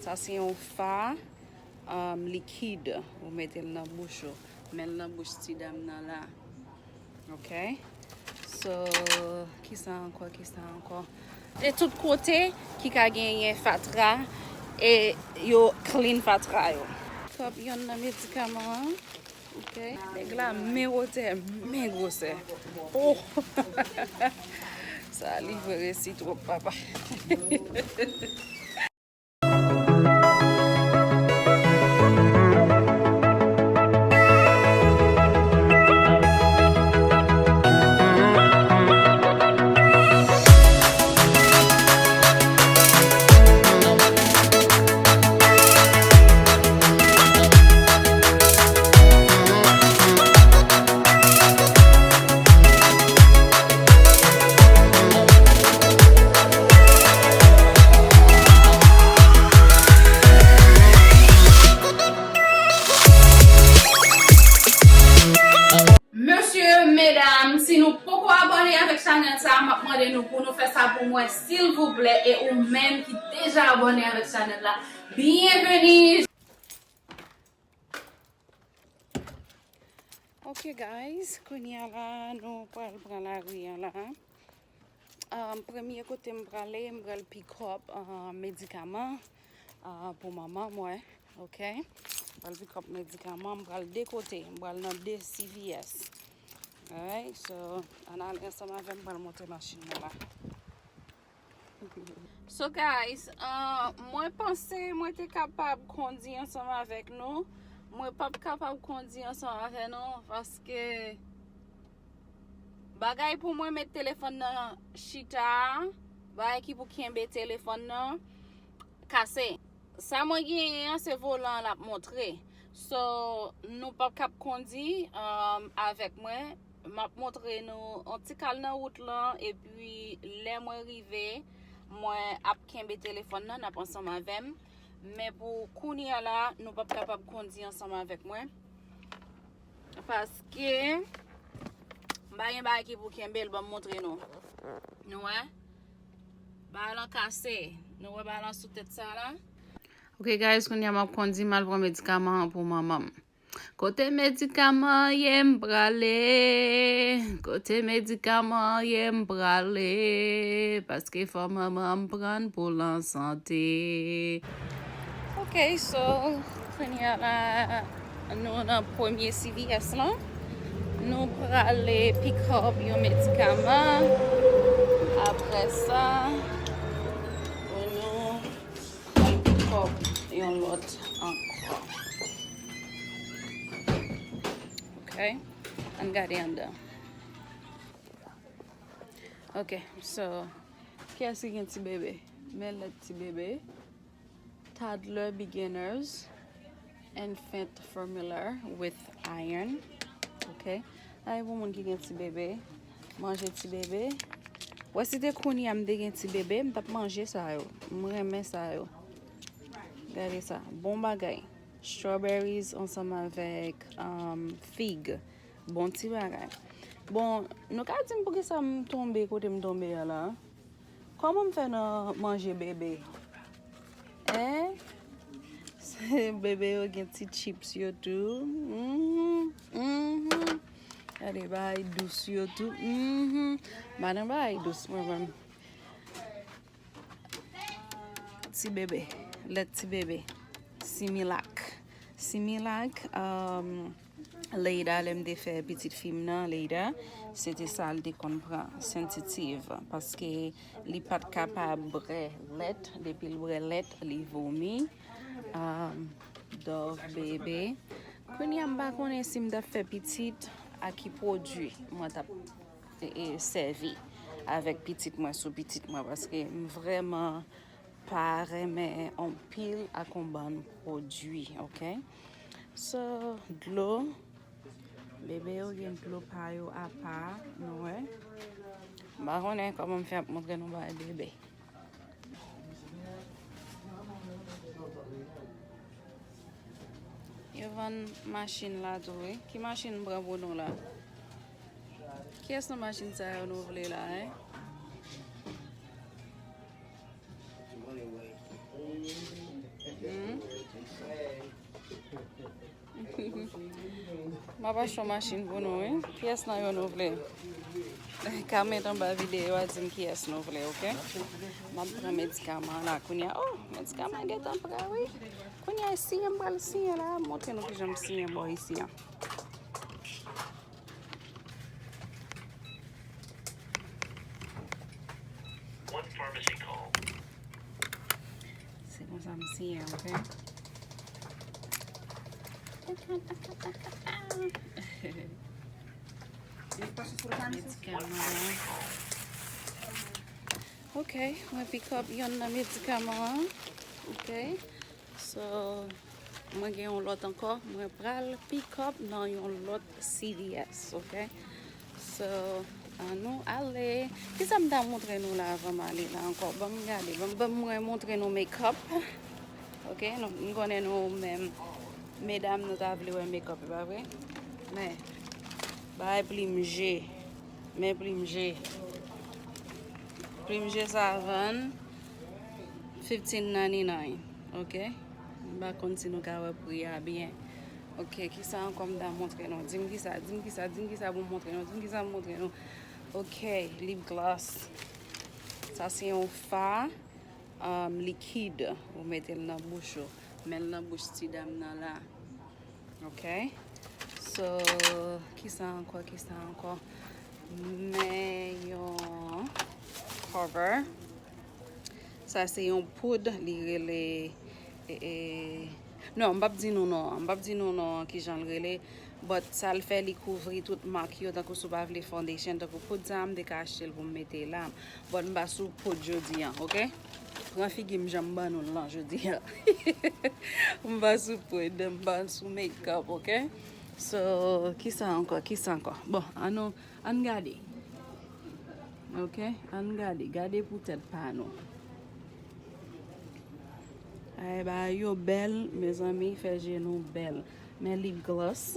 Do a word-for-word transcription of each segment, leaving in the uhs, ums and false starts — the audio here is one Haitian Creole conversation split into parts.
Sa se yon fa, um, likid. Ou mete l nan bouch ou. Men l nan bouch ti dam nan la. Ok? So, kisa ankò, kisa ankò? De tout kote ki ka genyen fatra e yo clean fatra yo. Kòb yonn nan medikaman an. Ok? Nèg la men wotè, men gwosè. Oh! Sa li vre resi twòp, papa. Mesye, medam, si nou poko abòne avèk chanèl sa, m ap mande nou pou nou fè sa pou mwen, silvouplè, e ou menm ki deja abòne avèk chanèl la, byenveni! Ok, guys, kounye a la, nou pral pran lari a la. Um, premye kote m prale, m pral pick up, um, medikaman, uh, pou manman mwen, ok? M pral pick up medikaman, m pral de kote, m pral nan de C V S. Alright, so, ann ale ansanm avè m, m pral monte machin mwen la. So guys, uh, mwen panse mwen te kapab kondi ansanm avèk nou. Mwen p ap kapab kondi ansanm avè nou paske bagay pou mwen met telefòn nan chita a, bagay ki pou kenbe telefòn nan kase. Sa mwen genyen an se volan an l ap montre. So, nou p ap kab kondi, um, avèk mwen. M ap montre nou yon ti kal nan wout lan, epi lè mwen rive, mwen ap kenbe telefòn nan, n ap ansanm avè m. Men pou kounye a la, nou p ap kapab kondi ansanm avèk mwen. Paske m pa gen bagay ki pou kenbe l, ban m montre nou. Nou wè? Bagay lan kase. Nou wè bagay lan sou tèt sa la? Ok, guys, kounye a m ap kondi, m al pran medikaman an pou manman m. Kote medikaman an ye, m prale. Kote medikaman an ye, m prale. Paske fò manman m pran l pou l an sante. Ok, so, kounye a la, nou nan premye C V S lan. Nou prale pick up yon medikaman. Apre sa, pou nou al pick up yon lòt ankò. Ok, ann gade anndan. Ok, so, kiyès ki gen ti bebe? Men lèt ti bebe. Toddler beginners, infant formula with iron. Ok. Sa e pou moun ki gen ti bebe. Manje ti bebe. Wè, si te kounye a m te gen ti bebe, m t ap manje sa yo. M renmen sa yo. Gade sa. Bon bagay. Strawberries ansanm avèk, um, fig. Bon ti bagay. Bon, nou ka di m poukisa m tonbe kote m tonbe a la? Kòman m fè nan manje bebe? Hein? Bebe yo gen ti chips yo tou. Mhm, mhm. Gade bagay dous yo tou. Mhm. M pa nan bagay dous mwen menm. Ti bebe, lèt ti bebe, Similac. Similac, um, Leida, lè m te fè pitit fi m nan, Leida, se te sa l te konn pran, Sensitive, paske li pa t kapab bwè lèt, depi l bwè lèt, li vomi. Um, Dove bebe. Kounye a m pa konnen si m t ap fè pitit, a ki pwodui mwen t ap e, e, sèvi avèk pitit mwen, sou pitit mwen, paske m vrèman pa renmen anpil ak yon bann pwodui, ok? So, dlo, bebe yo gen dlo pa yo apa, nou wè. M pa konnen kòman m fè ap montre nou bagay bebe. Yo vann machin la tou, wi. Ki machin m pran pou nou la? Kiyès nan machin sa yo nou vle la, en? Ki mwen wè ki. M ap achte yon machin pou nou, wi. Kiyès nan yo nou vle? Ka met anba videyo a, di m kiyès nou vle, oke? M ap pran medikaman an la kounye a. Oh, medikaman an gentan prè, wi. Kounye a, siyen, m pral siyen la, montre nou kijan m siyen bò isi a. Se konsa m siyen, oke? Medikaman an. Oke, mwen pick up yonn nan medikaman an. Oke. So, mwen gen yon lòt ankò. Mwen pral pick up nan yon lòt C V S, oke? So, ann nou ale. Kisa m ta montre nou la avan m ale la ankò? Ban m gade. Ban, ban mwen montre nou make up. Oke? Nou, m konnen nou menm, medam, nou ta vle wè make up, e pa vre? Men, bagay plim je. Men plim je. Plim je sa vann fifteen ninety-nine, oke? M pa konn si nou ka wè pri a byen. Oke, kisa ankò m ta montre nou? Di m kisa, di m kisa, di m kisa pou m montre nou, di m kisa m montre nou. Oke, lip gloss. Sa se yon fa, um, likid. Ou mete l nan bouch ou. Men l nan bouch ti dam nan la. Ok. So, kisa ankò, kisa ankò? Men yon cover. Sa se yon poud, li rele, e, e, non, m p ap di nou non, m p ap di nou non kijan l rele, but sa l fè li kouvri tout mak yo, tankou si w pa vle foundation, tankou poud sa a, m te ka achte l pou m mete la, but m pa sou poud jodi a, ok? Pran figi m jan m ban nou l lan jodi a. M pa sou poud, m pa sou makeup, ok? So, kisa ankò, kisa ankò? Bon, ann nou Ann gade. Ok, ann gade. Gade pou tèt pa nou. Ay, bagay yo bèl, mezanmi, fè je nou bèl. Men lip gloss.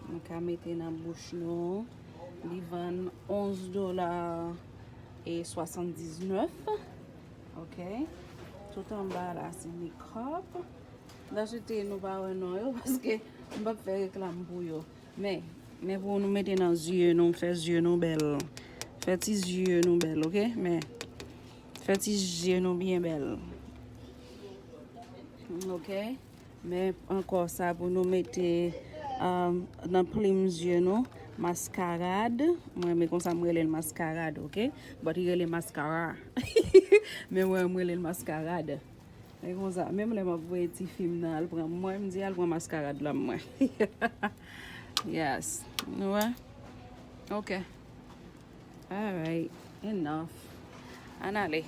Nou ka mete nan bouch nou. Li vann onz dola e swasanndiznèf. Ok. Tout anba la, se makeup. Dasite nou pa wè non yo, paske m p ap fè reklam pou yo. Men, men pou nou mete nan zye nou, fè zye nou bèl. Fè ti zye nou bèl, ok? Men, fè ti zye nou byen bèl. Ok? Men ankò sa pou nou mete, um, nan plim zye nou, maskarad. Mwen renmen konsa m rele l maskarad, ok? But li rele maskara. Men mwen, mwen rele l maskarad. E konsa, menm lè m ap voye ti fi m nan al pran mwen, m di al pran maskarad la mwen. Yes. Nou wè? Ok. Alright. Enough. Ann ale.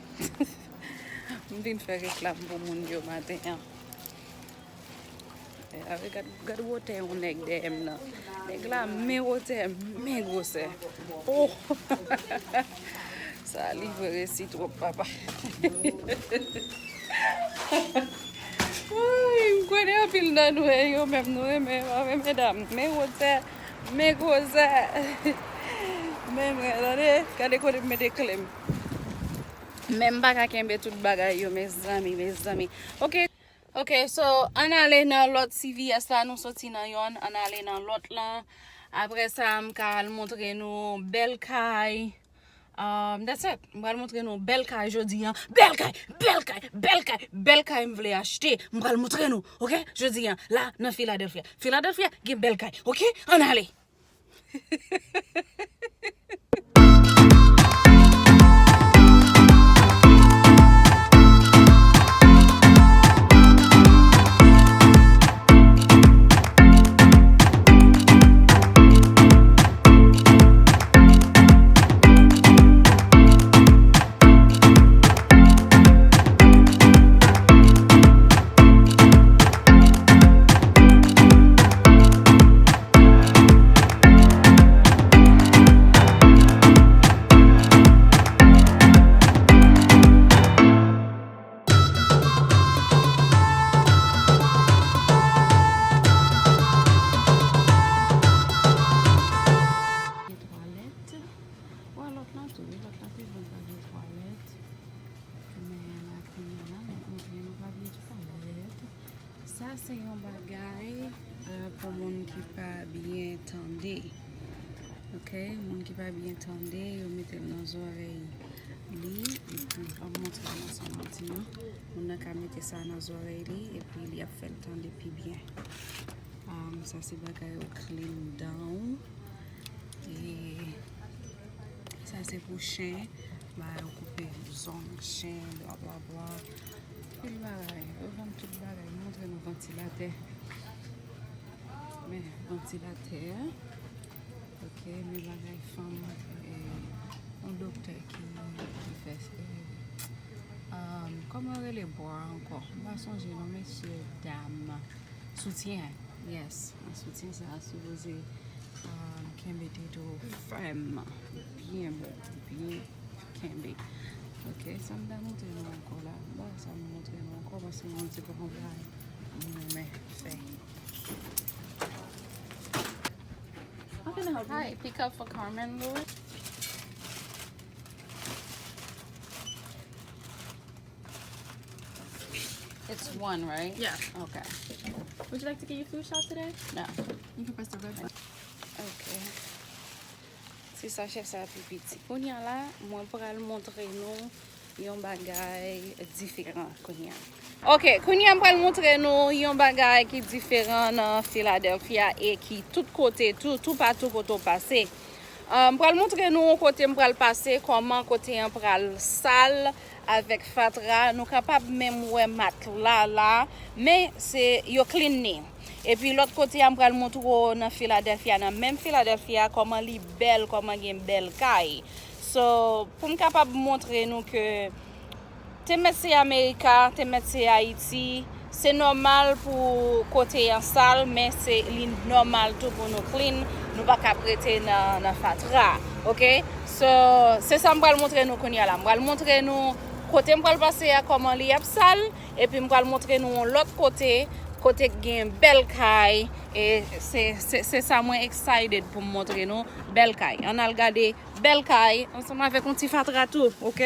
M vin fè reklam pou moun yo maten an. E, gad, gad wotè yon nèg dèyè m nan. Nèg la men wotè, men gwosè. Oh! Sa livre resi twòp, papa. Ay, m konnen anpil nan nou e yo menm nou renmen, pa vre, medam? Men wotè, men gwosè. Men mwen, tande, gade kote m mete kle m. Men m pa ka kenbe tout bagay yo, mezanmi, mezanmi. Ok. Ok, so, ann ale nan lòt C V S la, nou soti nan yonn, ann ale nan lòt lan. Apre sa, m ka al montre nou bèl kay. Um, that's it. M pral montre nou bèl kay jodi an. Bèl kay, bèl kay, bèl kay, bèl kay m vle achte. M pral montre nou, ok? Jodi an, la, nan Philadelphia. Philadelphia gen bèl kay, ok? Ann ale. Gen twalèt. Bon, lòt lan tou, wi, lòt lan te vann pa gen twalèt. Men la kounye a la, m ap montre nou pa gen twalèt. Sa se yon bagay Pou moun ki pa byen tande. Ok, moun ki pa byen tande, yo mete l nan zòrèy li. Epi, m ap montre nou sa m ap di nou. Moun nan ka mete sa nan zòrèy li, epi li ap fè l tande pi byen. Um, sa se bagay ou clean dan ou. E sa se pou chen, bagay ou koupe zong chen, bla bla bla. Pil bagay, yo vann tout bagay, montre nou vantilatè. Men vantilatè, ok, men bagay fanm, eh, yon doktè ki, ki fè, eh, um, kòman yo rele bra ankò? M pa sonje non, mesye, dam. Soutyen, yes. Soutyen sa a sipoze, um, kenbe tete w fèm, byen bon, byen kenbe. Ok, sa m ta montre nou ankò la. Bon, sa m montre nou ankò, paske mwen se pa yon bagay mwen renmen fè. How can I help you? Hi, pick up for Carmen, Lord. It's one, right? Yeah. Okay. Would you like to get your flu shot today? No. You can press the red button. Okay. Ti sachè sa pi piti. Kounye a la, mwen pral montre nou yon bagay diferan kounye a. Ok, kounye a m pral montre nou yon bagay ki diferan nan Philadelphia e ki tout kote, tou, toupatou kote w pase. Ah, m pral montre nou yon kote m pral pase, kòman kote an pral sal avèk fatra. Nou kapab menm wè matla la, men se yo clean ni. Epi lòt kote a, m pral montre w nan Philadelphia, nan menm Philadelphia, kòman li bèl, kòman gen bèl kay. So, pou m kapab montre nou ke te mèt se Amerika, te mèt se Ayiti, se nòmal pou kote an sal, men se, li nòmal tou pou nou clean, nou pa ka ap rete nan, nan fatra, ok? So, se sa m pral montre nou kounye a la. M pral montre nou kote m pral pase a, kòman li ap sal, epi m pral montre nou yon lòt kote, kote k gen bèl kay, e se, se, se sa mwen excited pou m montre nou, bèl kay. Ann al gade bèl kay, ansanm avèk yon ti fatra tou, ok?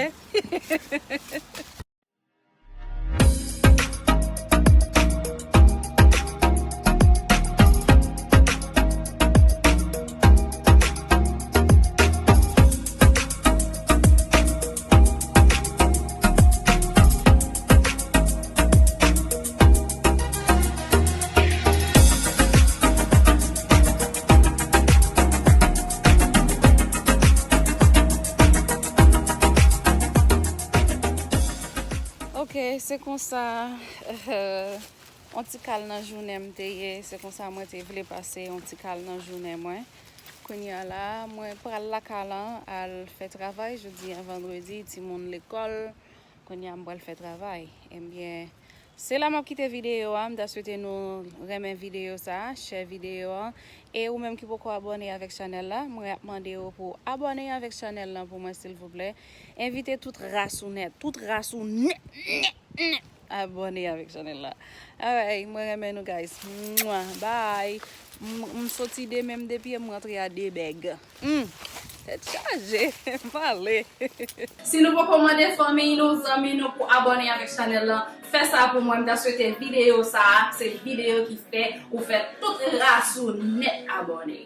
Ok, se konsa, euh, yon ti kal nan jounen m te ye, se konsa mwen te vle pase yon ti kal nan jounen mwen. Kounye a la, mwen pral lakay lan al fè travay, jodi a vandredi, timoun lekòl, kounye a m pral fè travay. Ebyen, se la m ap kite videyo a, m ta swete nou renmen videyo sa, share videyo a, e ou menm ki poko abòne avèk chanèl la, mwen ap mande w pou w abòne avèk chanèl lan pou mwen silvouplè. Envite tout ras ou nèt, tout ras ou nèt, nèt, nèt. Abòne avèk chanèl la. Alright, mwen renmen nou guys. Mwa, bye. M, m soti de menm de pye, m rantre a de bèg. Hmm, tèt chaje, m ale. Si nou poko mande fanmi nou, zanmi nou pou abòne avèk chanèl lan, fè sa pou mwen. M ta swete videyo sa a, se videyo ki fè ou fè tout ras ou nèt abòne.